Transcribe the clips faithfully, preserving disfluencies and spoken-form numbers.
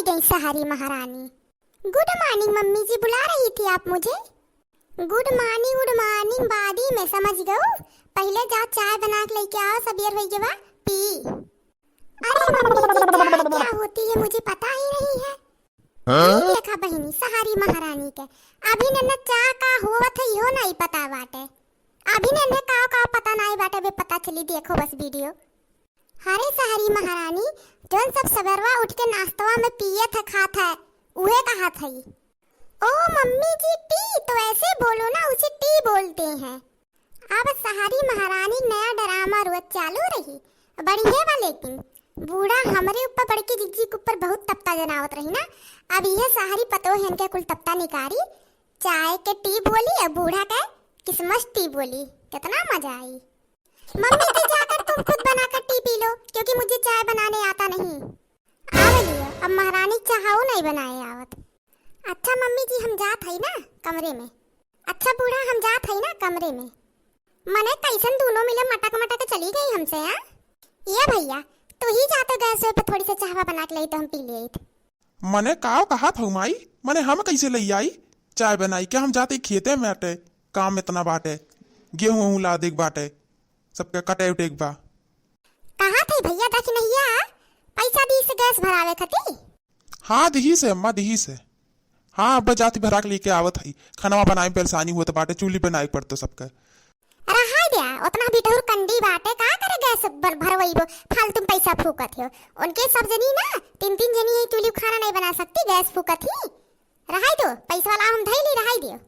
गई सहारी महारानी। Good morning मम्मी जी, बुला रही थी आप मुझे? Good morning, good morning, बादी में समझ गऊ। पहिले जाओ चाय बना के लेके आओ, सबेर होइ गवा, पी। अरे मम्मी जी, चाय क्या होती है मुझे पता ही नहीं है। हाँ? ई देखा बहिनी, सहारी महारानी के अभी न, न चाय का होवत है, इहो नहीं पता बाटे। अभी न, न काव काव पता नहीं बाटे, बे पता चली, देखो बस video। अरे सहारी महारानी, जौन सब सबेरवा उठ के नाश्तवा में पियत है, खात है, उहे कहत है। ओ मम्मी जी, tea तो ऐसे बोलो ना, उसे tea बोलते हैं। अब सहारी महारानी नया drama रोज चालू रही, बढ़िया बा। लेकिन बूढ़ा हमरे ऊपर, बड़की जिज्जी के ऊपर बहुत तपता जनावत रही ना। अब इहे सहारी पतोह इनके कुल तपता निकारी, चाय के tea बोली और बूढ़ा के किसमस tea बोली। कितना मजा आई। मम्मी जी, जाकर तुम खुद बनाकर tea पी लो, क्योंकि मुझे चाय बनाने आता नहीं। आवे लियो, अब महारानी चाहो नहीं बनाए आवत। अच्छा मम्मी जी, हम जात हई ना कमरे में। अच्छा बूढ़ा, हम जात हई ना कमरे में। मने कैसन दोनों मिले मटक मटक चली गई हमसे, हाँ? ये भैया, तू ही जाते गैस पे थोड़ी सी चाहवा बना के लाई तो हम पी लेत। मने काव कहत हऊ माई, मने हम कैसे लई आई चाय बनाई के? हम जाते खेते में बाटे, काम इतना बाटे, गेहूं वहूं लादे के बाटे, सबके कटे उटे के बा। कहत हई भैया दखिनहिया पैसा दीस गैस भरावे खती? हाँ, दिहिस है अम्मा, दिहिस है। हाँ, अब्बा जाति भरा के लेके आवत हई। खानवा बनाए में परेशानी होत बाटे, चूल्ही बनाए के पड़तो सबके। रहाई द्या, ओतना बिटहुर कंडी बाटे, का करे गैस भर-, भरवइबो, फालतू में पैसा फूकत हो। उनके सब जनी ना, तीन तीन जनी ही चूल्ही खाना नहीं बना सकती, गैस फूकत ही। रहाई दो, पैसा वाला हम धई ली, रहाई दियो।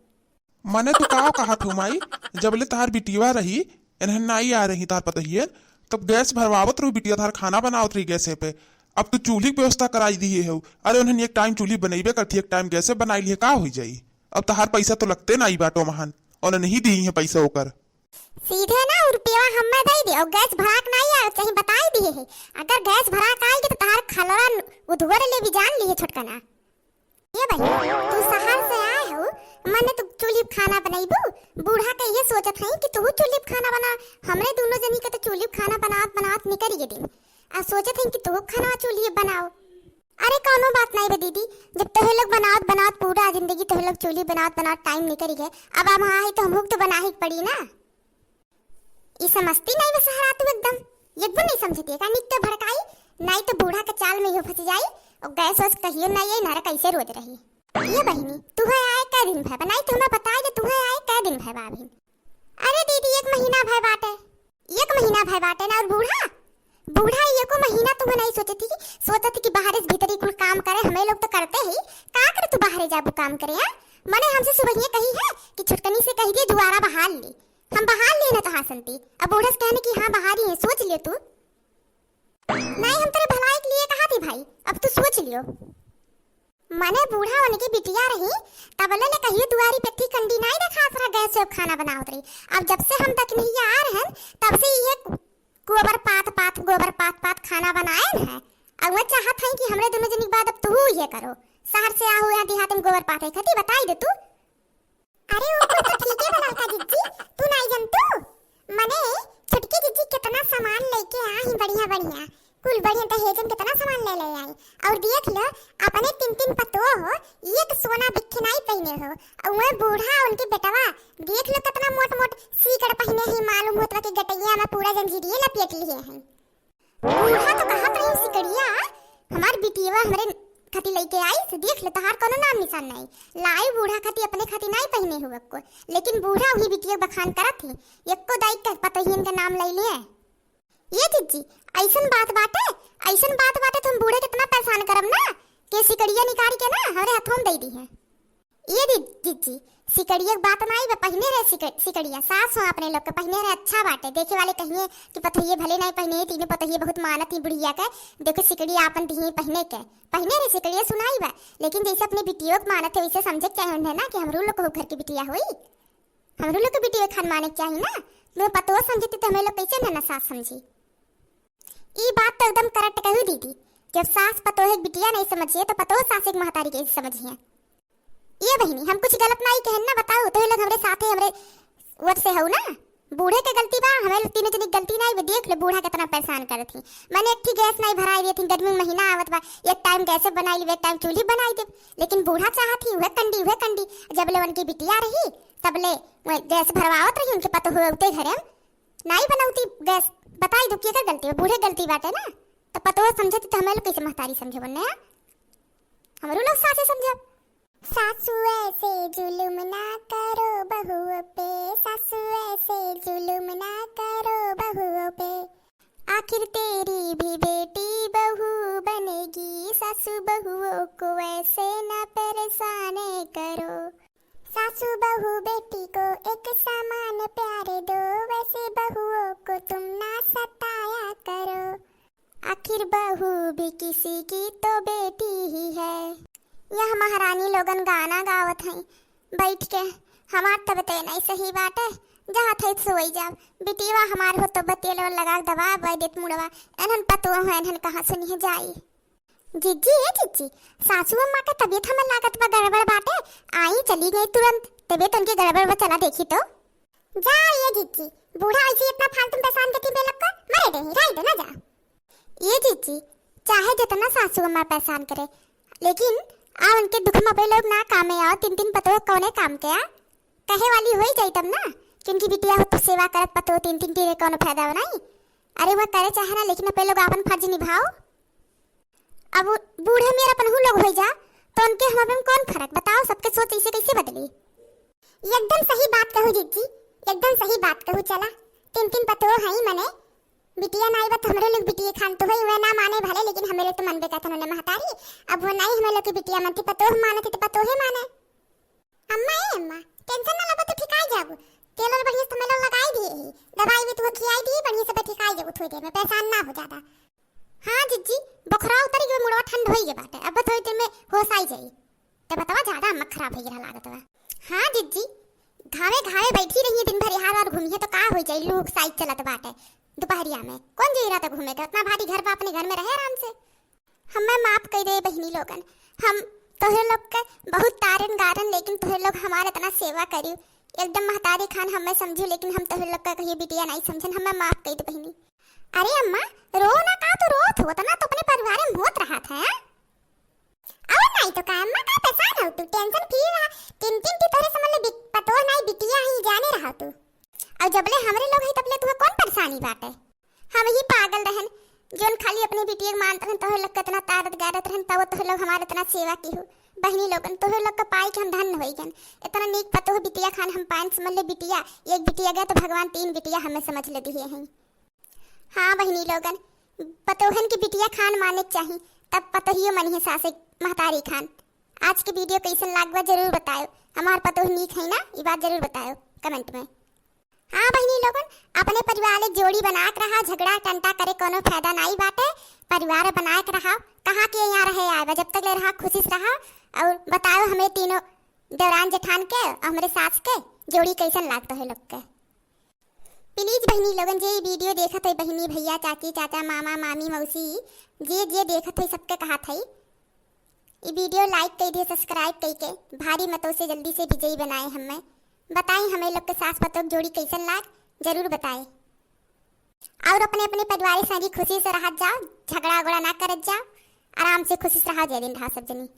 मने तू काव कहत हो माई, जबले तहार बिटिया रही, इन्हन नाई आ रही तहार पतोहियन, तब गैस भरवावत रहू बिटिया, तहार खाना बनावत रही गैसे पे। अब तू चूल्ही के व्यवस्था कराई दिए हो। अरे उन्हन एक टाइम चूल्ही बनइबे करती, एक टाइम गैसे बनाई लिए, का होई जाई? अब तहार पैसा तो लगते नाई बाटो महान, और नहीं दी है पैसा ओकर। सीधे ना उ रुपया हमें दे दे और गैस भराक नाई आवे, चाहे बताई दिए है। अगर गैस भराक आएगी तो तहार खलवा उधोर ले भी जान लिए छोटकना। ये बहिनी, तू शहर से आए हो, मने तू चूल्ही पे खाना बनइबू? बूढ़ा के ये सोचत हई कि तू चूल्ही पे खाना बना, हमरे दोनों जनी के तो चूल्ही पे खाना बनावत बनावत निकल गए दिन। आ सोचत हई कि तू खाना चूल्ही पे बनाओ। अरे कौनो बात नहीं बे दीदी, जब तोहे लोग बनावत बनावत पूरा जिंदगी तोहे लोग चूल्ही बनावत बनावत टाइम निकल गए, अब हम हाँ है तो हमहू के तो बनाही के पड़ी ना। ई समझती नहीं बे सहरा तू एकदम, एकदम नहीं समझती है का? नित्य भड़काई, नहीं तो बूढ़ा के चाल में यो फंस जाई और गैस वैस कहियो नहीं आई, नरक ऐसे रोज रही। ये बहिनी, तुहे आए कै दिन भय बा? नहीं तो हमें बताए दे, तुहे आए कै दिन भय बा अभी? अरे दीदी, एक महीना भय बाटे। एक महीना भय बाटे ना, और बूढ़ा, बूढ़ा एको महीना तुम नहीं सोचे थी कि, सोचे थी कि बाहर से भीतरी कुल काम करे, हमें लोग तो करते ही, का करे तू बाहर जाबू काम करे, हाँ? मने हमसे सुबह ये कही है कि छुटकनी से कही दिए दुआरा बहाल ली, हम बहाल लिए ना तोहार संती। अब बूढ़ा से कहने की हाँ बहार ही है, सोच लियो तू। नहीं, हम तेरे भलाई के लिए कहा थी भाई, अब तू सोच लियो। मने बूढ़ा उनकी बिटिया रही, तबले ले कहियो दुआरी पे थी कंडी नहीं रखा, अपना गैस से खाना बनावत रही। अब जब से हम दखिनहिया आ रहे हैं, तब से ये गोबर पात पात, गोबर पात पात खाना बनाए न है। अब वह चाहत है कि हमरे दोनों जनी के बाद अब तू ये करो, शहर से आ हुआ देहात में गोबर पात है खती, बताई दे तू। अरे, वो कुल तो ठीके बा ललका जिज्जी, तू नाई जनतू? मने, छोटकी जिज्जी कितना सामान लेके आ ही, बढ़िया, बढ़िया, कुल बढ़िया दहेज में कितना सामान ले ले आई। और देख लो, अपने तीन तीन पतोह हो, एक सोना बिखे नाई पहिने हो, और वह बूढ़ा उनके बेटवा, देख लो कितना मोट मोट सीकड़ पहिने ही, मालूम होत बा कि गटैया में पूरा जंजीरिये लपेट लिए हैं। बूढ़ा तो कहत रही सिकड़िया, हमार बिटियवा हमरे खातिर लइके आई, से देख ले, तहार कोनो नाम निशान नहीं। लाई बूढ़ा खातिर, अपने खातिर नहीं पहिने हो एक्को, लेकिन बूढ़ा वही बिटिया बखान करत ही, एक्को दाई के पतोहियन के नाम ले लिए। ये जिज्जी, ऐसन बात बाटे, ऐसन बात बाटे तो हम बूढ़े कितना परेशान करब ना, के सिकड़िया निकाल के ना हमरे हथों में दे दी है। ये दी-, जिज्जी, सिकड़िया के बात नाई बा, पहिने रहे सिक-, सिकड़िया, सास हो अपने लोग के, पहिने रहे अच्छा बाटे, देखे वाले कहिए कि पतोहिए भले नाई पहिने, तीनों पतोहिए बहुत मानत ही बुढ़िया के, देखो सिकड़िया आपन दिए पहिने के, पहिने रहे सिकड़िया सुनाई बा, लेकिन जैसे अपने बिटियों के मानत है वैसे समझे के चाहे उन्हें ना कि हमरो लोग के घर की बिटिया होई, हमरो लोग के बिटिया खान माने के चाही ना, तुम्हें पतोह समझती तो हमें लोग कैसे ना, ना सास समझी। ई बात तो एकदम correct कहू दीदी, जब सास पतोह एक बिटिया नहीं समझिए तो पतोह सास एक महतारी कैसे समझिए? ये बहिनी, हम कुछ गलत नाई कहन ना, बताओ, तोहे लोग हमरे साथे, हमरे ओर से हऊ ना, बूढ़े के गलती बा, हमें लोग तीनों जनी के गलती नाहीं बा। देख ले बूढ़ा केतना परेशान करत ही। मने एक ठी गैस नाहीं भराई देत ही, गर्मी महीना आवत बा, एक टाइम गैसे बनाई लेबे, एक टाइम चूल्ही बनाई देब, लेकिन बूढ़ा चाहत ही उहे कंडी, उहे कंडी। जब ले उनकी बिटिया रही, तब ले वही गैस भरवावत रही, उनके पतोह होते घरे में नाहीं बनौती गैस। बताई दो केकर गलती बा, बूढ़े गलती बाटे ना। तो पतोह समझत तो हमें लोग कैसे महतारी समझे बोलने हैं? हमरो लोग सासे समझब। सासू ऐसे जुल्म ना करो बहुओं पे, सासू ऐसे जुल्म ना करो बहुओं पे। आखिर तेरी भी बेटी बहू बनेगी, सासू बहुओं को ऐसे ना परेशान करो। सासू बहू बेटी को एक समान प्यार दो, वैसे बहुओं को तुम ना सताया करो। आखिर बहू भी किसी की तो बेटी ही है। यह महारानी लोगन गाना गावत हैं बैठ के। हमार तबियत नाहीं सही बाटे, जात है सोई जाब। बिटिया हमार हो तो बतिया लगा दवा बय देत मुड़वा। एनहन पतोह है, एनहन कहाँ सुनिहे जाई। जिज्जी, ए जिज्जी, सासू अम्मा के तबियत हमें लागत बा गड़बड़ बाटे। आई चली गई तुरंत, तबियत उनकी गड़बड़ बा, चला देखी तो। जा ये जिज्जी, बूढ़ा ऐसे इतना फालतू में परेशान करती बेलक को, मरे दे, राई दे ना जा। ये जिज्जी, चाहे जितना सासू अम्मा परेशान करे, लेकिन आ उनके दुख में अपने लोग ना कामे आओ, तीन तीन पतोह कौने काम के आ? कहे वाली होई जाई तब ना, कि उनकी बिटिया हो तो सेवा करत पतोह तीन तीन टीने कौनो फायदा बनाई? अरे वह करे चाहे ना, लेकिन अपने लोग आपन फर्ज निभाओ। अब उ बूढ़े मेर अपनहू लोग होई जा, तो उनके हम अपने कौन फर्क बताओ, सबके सोच ऐसे कैसे बदली? एकदम सही बात कहू जिज्जी, एकदम सही बात कहू। चला, तीन तीन पतोह हई मने, बिटिया नाई बा त हमरे लोग बिटिये खान तो हई, वह ना माने भले, लेकिन हमें लोग तो मनबे करत हन उन्हें महतारी। अब वो नाई हमें लोग की बिटिया मनती, पतोह मानती तो पतोहे माने। अम्मा, ए अम्मा, टेंशन ना लो, तू ठिकाई जाबू। तेल और बढ़िया से हमें लोग लगाई दिए ही, दवाई भी तू खियाई दी, बढ़िया से ठिकाई जाबू थोड़ी देर में, परेशान ना हो ज्यादा। हाँ जिज्जी, बोखरा उतरी गई, मुड़वा ठंड होई गए बाटे, अब थोड़ी देर में होश आई जाई। तो बतावा, ज्यादा अम्मा खराब होई रहा लागत बा। हाँ जिज्जी, घावे घावे बैठी रही दिन भर, यहाँ और घूमिए तो का हो जाई, लू साइड चलत बाटे दोपहरिया में, कौन जाई रात घूमे के, उतना भारी घर बा, अपने घर में रहे आराम से। हमें माफ कर दे बहिनी लोगन, हम तोहरे लोग के बहुत तारन गारन, लेकिन तोहरे लोग हमारे इतना सेवा करी, एकदम महतारी खान हमें समझू, लेकिन हम तोहरे लोग का कहिए बिटिया नहीं समझन, हमें माफ कर दे बहिनी। अरे अम्मा, रो ना का, तू रोत हो, उतना तो अपने परिवार में होत रहा था, हैं? और नहीं तो का अम्मा, का परेशान हो तू, टेंशन फ्री रहा, तीन तीन की तोहरे समझ ले बिट-, पतोह नहीं बिटिया ही जाने रहा तू। और जबले हमरे लोग ही तबले तुहे कौन परेशानी बाटे? हम ही पागल रहन, जोन खाली अपने बिटिया के मानत रहन, तोहरे लोग कितना तारत गारत रहन, तब तोहरे लोग हमारे इतना सेवा की हो। बहिनी लोगन, तोहरे लोग का पाई के हम धन्य होई गन। इतना नीक पतोह बिटिया खान हम पाइन, समझ ले बिटिया, एक बिटिया गया तो भगवान तीन बिटिया हमें समझ ले दिए हैं। हाँ बहिनी लोगन, पतोहन की बिटिया खान माने के चाही, तब पतोहियो मनिहे सासे महतारी खान। आज के वीडियो कैसन लाग बा जरूर बतायो। हमार पतोह नीक है ना, ई बात जरूर बतायो कमेंट में। हाँ बहिनी लोगन, अपने परिवार एक जोड़ी बना के रहा, झगड़ा टंटा करे कोनो फायदा नाई बाटे। परिवार बना के रहा, कहाँ के यहाँ रहे आए बा, जब तक ले रहा खुशी से रहा। और बताओ हमें तीनों देवरान जेठान के और हमरे सास के जोड़ी कैसन लागत है लोग के। प्लीज बहिनी लोगन, जे ई वीडियो देखत है, बहिनी, भैया, चाची, चाचा, मामा, मामी, मौसी, जे जे देखत है, सबके कहत है, ई वीडियो लाइक कई दे, सब्सक्राइब कई के भारी मतों से जल्दी से विजयी बनाए हमें। बताई हमें लोग के सास पतोह जोड़ी कैसन लाग, जरूर बताए। और अपने अपने परिवार संगी खुशी से रहत जाओ, झगड़ा उगड़ा ना करत जाओ, आराम से खुशी से रहा, जय दिन रहा सब जनी।